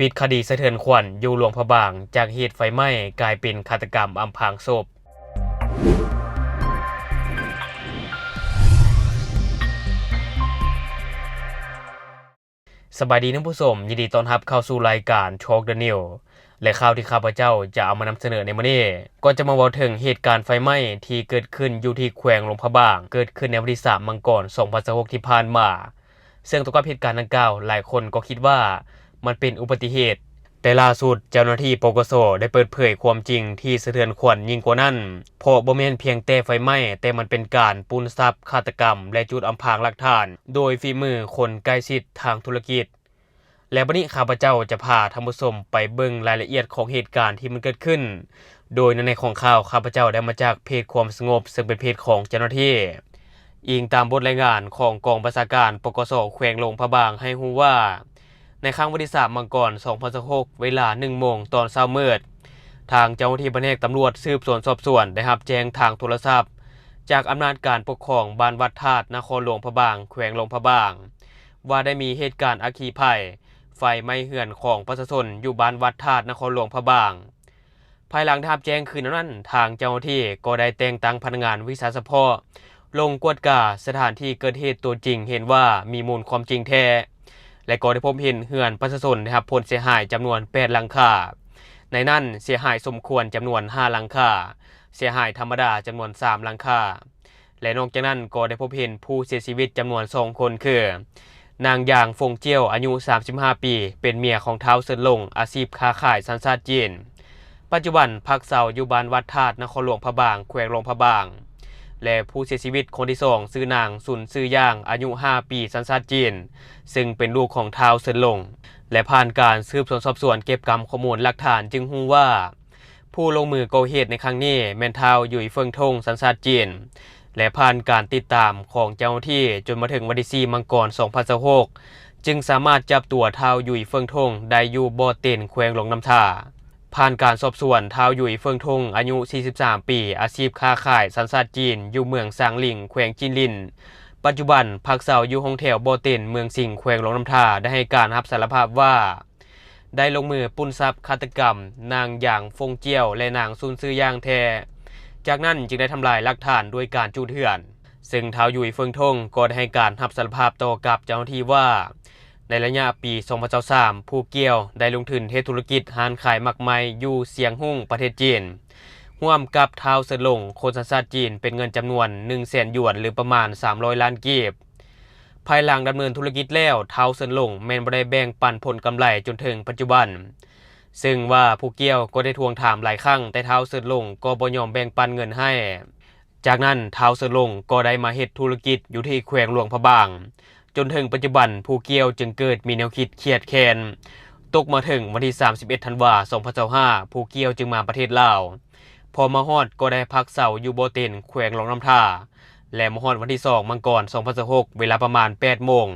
ປິດຄະດີສະເທືອນຂວັນຢູ່ຫຼວງພະບາງ ຈາກເຫດໄຟໄໝ້ກາຍເປັນຄາດຕະກຳອຳພາງສົບ. ສະບາຍດີທ່ານຜູ້ຊົມ, ຍິນດີຕ້ອນຮັບເຂົ້າສູ່ລາຍການ Talk the News ແລະ ຂ່າວທີ່ຂ້າພະເຈົ້າຈະເອົາມານຳສະເໜີໃນມື້ນີ້ ກໍຈະມາເວົ້າເຖິງເຫດການໄຟໄໝ້ທີ່ເກີດຂຶ້ນຢູ່ທີ່ແຂວງຫຼວງພະບາງ, ເກີດຂຶ້ນໃນວັນທີສາມ ມັງກອນ ສອງພັນຊາວຫົກ ທີ່ຜ່ານມາ. ເຊິ່ງຕໍ່ກັບເຫດການດັ່ງກ່າວ, ຫຼາຍຄົນກໍຄິດວ່າມັນເປັນອຸບັດຕິເຫດ, ແຕ່ລ່າສຸດເຈົ້າໜ້າທີ່ ປກສ ໄດ້ເປີດເຜີຍຄວາມຈິງທີ່ສະເທືອນຂວັນຍິ່ງກວ່ານັ້ນ, ເພາະບໍ່ແມ່ນພຽງແຕ່ໄຟໄໝ້, ແຕ່ມັນເປັນການປຸ້ນຊັບ, ຄາດຕະກຳ ແລະ ຈຸດອອຳພາງຫຼັກຖານ ໂດຍຝີມືຄົນໃກ້ຊິດທາງທຸລະກິດ. ແລະ ບັດນີ້ຂ້າພະເຈົ້າຈະພາທ່ານຜູ້ຊົມໄປເບິ່ງລາຍລະອຽດຂອງເຫດການທີ່ມັນເກີດຂຶ້ນ. ໂດຍໃນໃນຂອງຂ່າວ ຂ້າພະເຈົ້າໄດ້ມາຈາກເພຈຄວາມສະຫງົບ ເຊິ່ງເປັນເພຈຂອງເຈົ້າໜ້າທີ່. ອີງຕາມບົດລາຍງານຂອງກອງບັນຊາການ ປກສ ແຂວງຫຼວງພະບາງ ໃຫ້ຮູ້ວ່າ ໃນຄ່ຳວັນທີສາມ ມັງກອນ ສອງພັນຊາວຫົກ ເວລາ ໜຶ່ງໂມງຕອນເຊົ້າມືດ, ທາງເຈົ້າໜ້າທີ່ພະແນກຕຳຫຼວດສືບສວນສອບສວນ ໄດ້ຮັບແຈ້ງທາງໂທລະສັບ ຈາກອຳນາດການປົກຄອງບ້ານວັດທາດ ນະຄອນຫຼວງພະບາງ ແຂວງຫຼວງພະບາງ ວ່າໄດ້ມີເຫດການອັກຄີໄພ ໄຟໄໝ້ເຮືອນຂອງປະຊາຊົນຢູ່ບ້ານວັດທາດ ນະຄອນຫຼວງພະບາງ. ພາຍຫຼັງໄດ້ຮັບແຈ້ງຄືນນັ້ນ, ທາງເຈົ້າໜ້າທີ່ກໍໄດ້ແຕ່ງຕັ້ງພະນັກງານວິຊາສະເພາະລົງກວດກາສະຖານທີ່ເກີດເຫດຕົວຈິງ, ເຫັນວ່າມີມູນຄວາມຈິງແທ້ ແລະ ກໍໄດ້ພົບເຫັນເຮືອນປະຊາຊົນໄດ້ຮັບຜົນເສຍຫາຍຈຳນວນແປດຫຼັງຄາ, ໃນນັ້ນເສຍຫາຍສົມຄວນຈຳນວນຫ້າຫຼັງຄາ, ເສຍຫາຍທຳມະດາຈຳນວນສາມຫຼັງຄາ. ແລະ ນອກຈາກນັ້ນກໍໄດ້ພົບເຫັນຜູ້ເສຍຊີວິດຈຳນວນສອງຄົນ ຄື ນາງຢາງ ຟົງຈຽວ ອາຍຸສາມສິບຫ້າປີ ເປັນເມຍຂອງທ້າວເສີນຫຼົງ ອາຊີບຄ້າຂາຍ ສັນຊາດຈີນ, ປັດຈຸບັນພັກເຊົາຢູ່ບ້ານວັດທາດ ນະຄອນຫຼວງພະບາງ ແຂວງຫຼວງພະບາງ ແລະ ຜູ້ເສຍຊີວິດຄົນທີສອງ ຊື່ນາງ ຊຸນ ຊື່ຢາງ ອາຍຸຫ້າປີ ສັນຊາດຈີນ ເຊິ່ງເປັນລູກຂອງທ້າວເສີນຫຼົງ. ແລະ ຜ່ານການສືບສວນສອບສວນເກັບກຳຂໍ້ມູນຫຼັກຖານ ຈຶ່ງຮູ້ວ່າ ຜູ້ລົງມືກໍ່ເຫດໃນຄັ້ງນີ້ແມ່ນທ້າວ ຫຍຸຍ ເຟິງທົງ ສັນຊາດຈີນ ແລະ ຜ່ານການຕິດຕາມຂອງເຈົ້າໜ້າທີ່ ຈົນມາເຖິງວັນທີສີ່ ມັງກອນ ສອງພັນຊາວຫົກ ຈຶ່ງສາມາດຈັບຕົວທ້າວ ຫຍຸຍ ເຟິງທົງ ໄດ້ຢູ່ບໍ່ເຕັນ ແຂວງຫຼວງນ້ຳທາ. ຜ່ານການສອບສວນ, ທ້າວ ຫຍຸຍ ເຟິງທົງ ອາຍຸສີ່ສິບສາມປີ ອາຊີບຄ້າຂາຍ ສັນຊາດຈີນ ຢູ່ເມືອງຊາງລິງ ແຂວງຈິນລິນ, ປັດຈຸບັນພັກເຊົາຢູ່ຫ້ອງແຖວບໍ່ເຕັນ ເມືອງສິງ ແຂວງຫຼວງນ້ຳທາ ໄດ້ໃຫ້ການຮັບສາລະພາບວ່າ ໄດ້ລົງມືປຸ້ນຊັບຄາດຕະກຳນາງຢາງ ຟົງຈຽວ ແລະ ນາງ ຊຸນ ຊື່ຢາງ ແທ້, ຈາກນັ້ນຈຶ່ງໄດ້ທຳລາຍຫຼັກຖານດ້ວຍການຈູດເຮືອນ. ເຊິ່ງທ້າວ ຫຍຸຍ ເຟິງທົງ ກໍໄດ້ໃຫ້ການຮັບສາລະພາບຕໍ່ກັບເຈົ້າໜ້າທີ່ວ່າ ໃນໄລຍະປີສອງພັນຊາວສາມ ຜູ້ກ່ຽວໄດ້ລົງທຶນເຮັດທຸລະກິດຮ້ານຂາຍໝາກໄມ້ຢູ່ຊຽງຮຸ້ງ ປະເທດຈີນ ຮ່ວມກັບທ້າວເສີນຫຼົງ ຄົນສັນຊາດຈີນ ເປັນເງິນຈຳນວນໜຶ່ງແສນຢວນ ຫຼື ປະມານສາມຮ້ອຍລ້ານກີບ. ພາຍຫຼັງດຳເນີນທຸລະກິດແລ້ວ, ທ້າວເສີນຫຼົງແມ່ນບໍ່ໄດ້ແບ່ງປັນຜົນກຳໄລຈົນເຖິງປັດຈຸບັນ, ເຊິ່ງວ່າຜູ້ກ່ຽວກໍໄດ້ທວງຖາມຫຼາຍຄັ້ງ, ແຕ່ທ້າວເສີນຫຼົງກໍບໍ່ຍອມແບ່ງປັນເງິນໃຫ້. ຈາກນັ້ນ ທ້າວເສີນຫຼົງກໍໄດ້ມາເຮັດທຸລະກິດຢູ່ທີ່ແຂວງຫຼວງພະບາງ. ຈົນເຖິງປັດຈຸບັນ, ຜູ້ກ່ຽວຈຶ່ງເກີດມີແນວຄິດຄຽດແຄ້ນ. ຕົກມາເຖິງວັນທີສາມສິບເອັດ ທັນວາ ສອງພັນຊາວຫ້າ ຜູ້ກ່ຽວຈຶ່ງມາປະເທດລາວ. ພໍມາຮອດກໍໄດ້ພັກເຊົາຢູ່ບໍ່ເຕັນ ແຂວງຫຼວງນ້ຳທາ ແລະ ມາຮອດວັນທີສອງ ມັງກອນ ສອງພັນຊາວຫົກ ເວລາປະມານແປດໂມງ,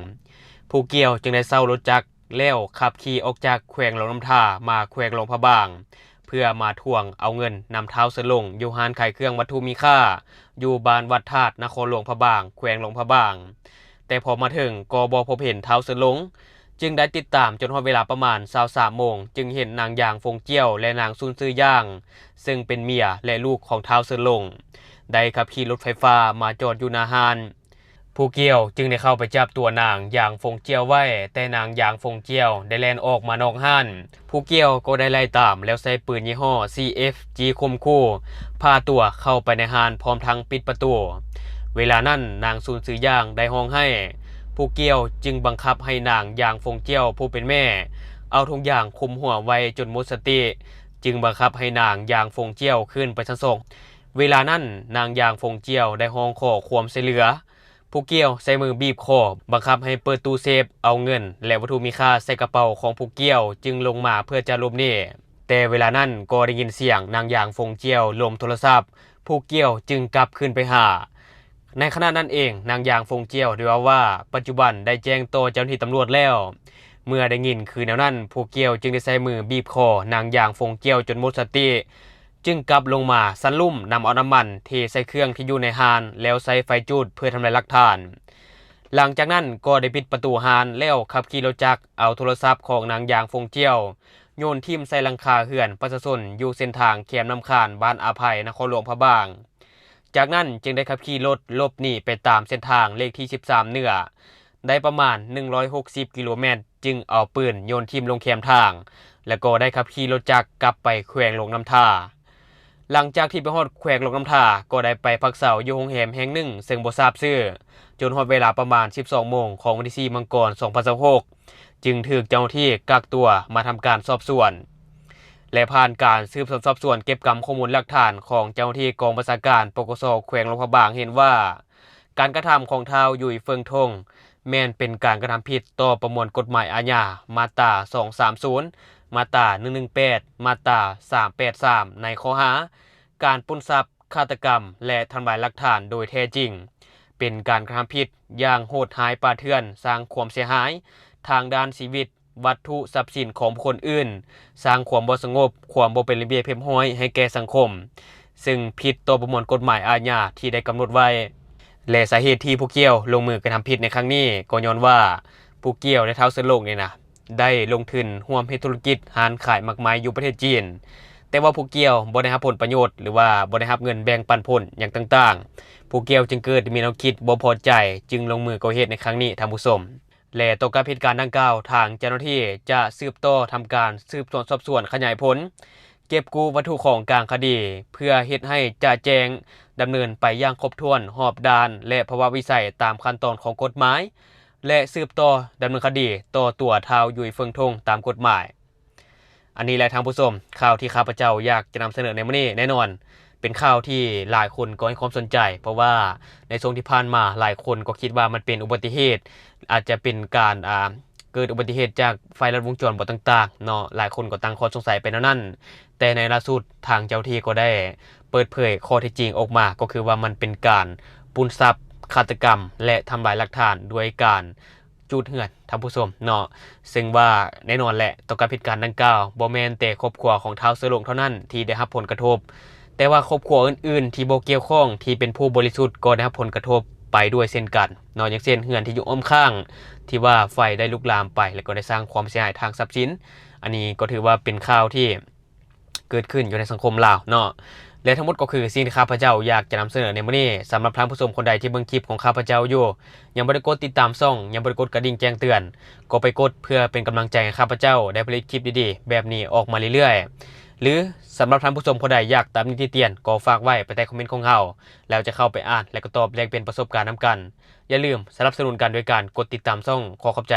ຜູ້ກ່ຽວຈຶ່ງໄດ້ເຊົ່າລົດຈັກ ແລ້ວຂັບຂີ່ອອກຈາກແຂວງຫຼວງນ້ຳທາ ມາແຂວງຫຼວງພະບາງ ເພື່ອມາທວງເອົາເງິນນຳທ້າວເສີນຫຼົງ ຢູ່ຮ້ານຂາຍເຄື່ອງວັດຖຸມີຄ່າ ຢູ່ບ້ານວັດທາດ ນະຄອນຫຼວງພະບາງ ແຂວງຫຼວງພະບາງ. ແຕ່ພໍມາເຖິງກໍບໍ່ພົບເຫັນທ້າວເສີນຫຼົງ, ຈຶ່ງໄດ້ຕິດຕາມຈົນຮອດເວລາປະມານຊາວສາມໂມງ ຈຶ່ງເຫັນນາງຢາງ ຟົງຈຽວ ແລະ ນາງ ຊຸນ ຊື່ຢາງ ເຊິ່ງເປັນເມຍ ແລະ ລູກຂອງທ້າວເສີນຫຼົງ ໄດ້ຂັບຂີ່ລົດໄຟຟ້າມາຈອດຢູ່ໜ້າຮ້ານ. ຜູ້ກ່ຽວຈຶ່ງໄດ້ເຂົ້າໄປຈັບຕົວນາງຢາງ ຟົງຈຽວ ໄວ້, ແຕ່ນາງຢາງ ຟົງຈຽວ ໄດ້ແລ່ນອອກມານອກຮ້ານ. ຜູ້ກ່ຽວກໍໄດ້ໄລ່ຕາມ ແລ້ວໃຊ້ປືນຍີ່ຫໍ້ ຊີເອັຟຈີ ຂົ່ມຂູ່ ພາຕົວເຂົ້າໄປໃນຮ້ານ ພ້ອມທັງປິດປະຕູ. ເວລານັ້ນນາງ ຊຸນ ຊື່ຢາງ ໄດ້ຮ້ອງໄຫ້, ຜູ້ກ່ຽວຈຶ່ງບັງຄັບໃຫ້ນາງຢາງ ຟົງຈຽວ ຜູ້ເປັນແມ່ ເອົາຖົງຢາງຄຸມຫົວໄວ້ຈົນໝົດສະຕິ, ຈຶ່ງບັງຄັບໃຫ້ນາງຢາງ ຟົງຈຽວ ຂຶ້ນໄປຊັ້ນສອງ. ເວລານັ້ນນາງຢາງ ຟົງຈຽວ ໄດ້ຮ້ອງຂໍຄວາມຊ່ວຍເຫຼືອ. ຜູ້ກ່ຽວໃຊ້ມືບີບຄໍ ບັງຄັບໃຫ້ເປີດຕູ້ເຊບເອົາເງິນ ແລະ ວັດຖຸມີຄ່າໃສ່ກະເປົາຂອງຜູ້ກ່ຽວ ຈຶ່ງລົງມາເພື່ອຈະຫຼົບໜີ. ແຕ່ເວລານັ້ນກໍໄດ້ຍິນສຽງນາງຢາງ ຟົງຈຽວ ລົມໂທລະສັບ, ຜູ້ກ່ຽວຈຶ່ງກັບຄືນໄປຫາ. ໃນຂະນະນັ້ນເອງ, ນາງຢາງ ຟົງຈຽວ ໄດ້ເວົ້າວ່າ ປັດຈຸບັນໄດ້ແຈ້ງຕໍ່ເຈົ້າໜ້າທີ່ຕຳຫຼວດແລ້ວ. ເມື່ອໄດ້ຍິນຄືແນວນັ້ນ, ຜູ້ກ່ຽວຈຶ່ງໄດ້ໃຊ້ມືບີບຄໍນາງຢາງ ຟົງຈຽວ ຈົນໝົດສະຕິ. ຈຶ່ງກັບລົງມາສັນລຸ່ມນຳເອົານ້ຳມັນເທໃສ່ເຄື່ອງທີ່ຢູ່ໃນຮ້ານ ແລ້ວໃຊ້ໄຟຈູດເພື່ອທຳລາຍຫຼັກຖານ. ຫຼັງຈາກນັ້ນກໍໄດ້ປິດປະຕູຮ້ານ ແລ້ວຂັບຂີ່ລົດຈັກເອົາໂທລະສັບຂອງນາງຢາງ ຟົງຈຽວ ໂຍນຖິ້ມໃສ່ຫຼັງຄາເຮືອນປະຊາຊົນຢູ່ເສັ້ນທາງແຄມນ້ຳຄານ ບ້ານອາໄພ ນະຄອນຫຼວງພະບາງ. ຈາກນັ້ນຈຶ່ງໄດ້ຂັບຂີ່ລົດຫຼົບໜີໄປຕາມເສັ້ນທາງເລກທີສິບສາມເໜືອ ໄດ້ປະມານໜຶ່ງຮ້ອຍຫົກສິບກິໂລແມັດ ຈຶ່ງເອົາປືນໂຍນຖິ້ມລົງແຄມທາງ ແລະກໍໄດ້ຂັບຂີ່ລົດຈັກກັບໄປແຂວງຫຼວງນ້ຳທາ. ຫຼັງຈາກທີ່ໄປຮອດແຂວງຫຼວງນ້ຳທາ ກໍໄດ້ໄປພັກເຊົາຢູ່ໂຮງແຮມແຫ່ງໜຶ່ງເຊິ່ງບໍ່ຊາບຊື່ ຈົນຮອດເວລາປະມານສິບສອງໂມງຂອງວັນທີສີ່ ມັງກອນ ສອງພັນຊາວຫົກ ຈຶ່ງຖືກເຈົ້າໜ້າທີ່ກັກຕົວມາທຳການສອບສວນ ແລະ ຜ່ານການສືບສວນສອບສວນເກັບກຳຂໍ້ມູນຫຼັກຖານຂອງເຈົ້າໜ້າທີ່ກອງບັນຊາການ ປກສ ແຂວງຫຼວງພະບາງ ເຫັນວ່າ ການກະທຳຂອງທ້າວ ຫຍຸຍ ເຟິງທົງ ແມ່ນເປັນການກະທຳຜິດຕໍ່ປະມວນກົດໝາຍອາຍາ ມາດຕາ ສອງສາມສູນ, ມາດຕາ ໜຶ່ງໜຶ່ງແປດ, ມາດຕາ ສາມແປດສາມ ໃນຂໍ້ຫາ ການປຸ້ນຊັບ, ຄາດຕະກຳ ແລະ ທຳລາຍຫຼັກຖານໂດຍແທ້ຈິງ, ເປັນການກະທຳຜິດຢ່າງໂຫດຮ້າຍປ່າເຖື່ອນ, ສ້າງຄວາມເສຍຫາຍທາງດ້ານຊີວິດ, ວັດຖຸ, ຊັບສິນຂອງບຸກຄົນອື່ນ, ສ້າງຄວາມບໍ່ສະຫງົບ, ຄວາມບໍ່ເປັນລະບຽບຮຽບຮ້ອຍໃຫ້ແກ່ສັງຄົມ, ເຊິ່ງຜິດຕໍ່ປະມວນກົດໝາຍອາຍາທີ່ໄດ້ກຳນົດໄວ້. ແລະ ສາເຫດທີ່ຜູ້ກ່ຽວລົງມືກະທຳຜິດໃນຄັ້ງນີ້ ກໍຍ້ອນວ່າຜູ້ກ່ຽວ ແລະ ທ້າວເຊີນຫຼົງນີ້ນະ ໄດ້ລົງທຶນຮ່ວມເຮັດທຸລະກິດຮ້ານຂາຍໝາກໄມ້ຢູ່ປະເທດຈີນ, ແຕ່ວ່າຜູ້ກ່ຽວບໍ່ໄດ້ຮັບຜົນປະໂຫຍດ ຫຼືວ່າບໍ່ໄດ້ຮັບເງິນແບ່ງປັນຜົນຫຍັງຕ່າງໆ. ຜູ້ກ່ຽວຈຶ່ງເກີດມີແນວຄິດບໍ່ພໍໃຈ, ຈຶ່ງລົງມືກໍ່ເຫດໃນຄັ້ງນີ້, ທ່ານຜູ້ຊົມ. ແລະ ຕໍ່ກັບເຫດການດັ່ງກ່າວ, ທາງເຈົ້າໜ້າທີ່ຈະສືບຕໍ່ທຳການສືບສວນສອບສວນຂະຫຍາຍຜົນ, ເກັບກູ້ວັດຖຸຂອງກາງຄະດີ ເພື່ອເຮັດໃຫ້ຈະແຈ້ງດຳເນີນໄປຢ່າງຄົບຖ້ວນ, ຮອບດ້ານ ແລະ ພາວະວິໄສຕາມຂັ້ນຕອນຂອງກົດໝາຍ ແລະ ສືບຕໍ່ດຳເນີນຄະດີຕໍ່ຕົວທ້າວ ຫຍຸຍ ເຟິງທົງ ຕາມກົດໝາຍ. ອັນນີ້ແຫຼະທ່ານຜູ້ຊົມ, ຂ່າວທີ່ຂ້າພະເຈົ້າຢາກຈະນຳສະເໜີໃນມື້ນີ້ ແນ່ນອນເປັນຂ່າວທີ່ຫຼາຍຄົນກໍໃຫ້ຄວາມສົນໃຈ, ເພາະວ່າໃນຊ່ວງທີ່ຜ່ານມາຫຼາຍຄົນກໍຄິດວ່າມັນເປັນອຸບັດຕິເຫດ, ອາດຈະເປັນການ ອ່າ ເກີດອຸບັດຕິເຫດຈາກໄຟລັດວົງຈອນບໍ່ຕ່າງໆເນາະ, ຫຼາຍຄົນກໍຕັ້ງຂໍ້ສົງໄສໄປແນວນັ້ນ. ແຕ່ໃນລ່າສຸດທາງເຈົ້າທີ່ກໍໄດ້ເປີດເຜີຍຂໍ້ເທັດຈິງອອກມາ, ກໍຄືວ່າມັນເປັນການປຸ້ນຊັບ, ຄາດຕະກຳ ແລະ ທຳລາຍຫຼັກຖານດ້ວຍການຈູດເຮືອນ, ທ່ານຜູ້ຊົມເນາະ. ເຊິ່ງວ່າແນ່ນອນແຫຼະ, ຕໍ່ກັບເຫດການດັ່ງກ່າວ ບໍ່ແມ່ນແຕ່ຄອບຄົວຂອງທ້າວເຊີນຫຼົງເທົ່ານັ້ນທີ່ໄດ້ຮັບຜົນກະທົບ, ແຕ່ວ່າຄອບຄົວອື່ນໆທີ່ບໍ່ກ່ຽວຂ້ອງ ທີ່ເປັນຜູ້ບໍລິສຸດ ກໍໄດ້ຮັບຜົນກະທົບໄປດ້ວຍເຊັ່ນກັນເນາະ, ຢ່າງເຊັ່ນເຮືອນທີ່ຢູ່ອ້ອມຂ້າງ ທີ່ວ່າໄຟໄດ້ລຸກລາມໄປ ແລະ ກໍໄດ້ສ້າງຄວາມເສຍຫາຍທາງຊັບສິນ. ອັນນີ້ກໍຖືວ່າເປັນຂ່າວທີ່ ເກີດຂຶ້ນຢູ່ໃນສັງຄົມລາວເນາະ. ແລະ ທັງໝົດກໍຄືສິ່ງທີ່ຂ້າພະເຈົ້າຢາກຈະນຳສະເໜີໃນມື້ນີ້. ສຳລັບທ່ານຜູ້ຊົມຄົນໃດທີ່ເບິ່ງຄລິບຂອງຂ້າພະເຈົ້າຢູ່ ຍັງບໍ່ໄດ້ກົດຕິດຕາມຊ່ອງ, ຍັງບໍ່ໄດ້ກົດກະດິ່ງແຈ້ງເຕືອນ, ກໍໄປກົດເພື່ອເປັນກຳລັງໃຈໃຫ້ຂ້າພະເຈົ້າໄດ້ຜະລິດຄລິບດີໆແບບນີ້ອອກມາເລື້ອຍໆ. ຫຼື ສຳລັບທ່ານຜູ້ຊົມຄົນໃດຢາກຕຳໜິຕິຕຽນ ກໍຝາກໄວ້ພາຍໃຕ້ຄອມເມັນຂອງເຮົາ, ແລ້ວຈະເຂົ້າໄປອ່ານ ແລະ ກໍຕອບແລກປ່ຽນປະສົບການນຳກັນ. ຢ່າລືມສະໜັບສະໜູນກັນໂດຍການກົດຕິດຕາມຊ່ອງ. ຂໍຂອບໃຈ.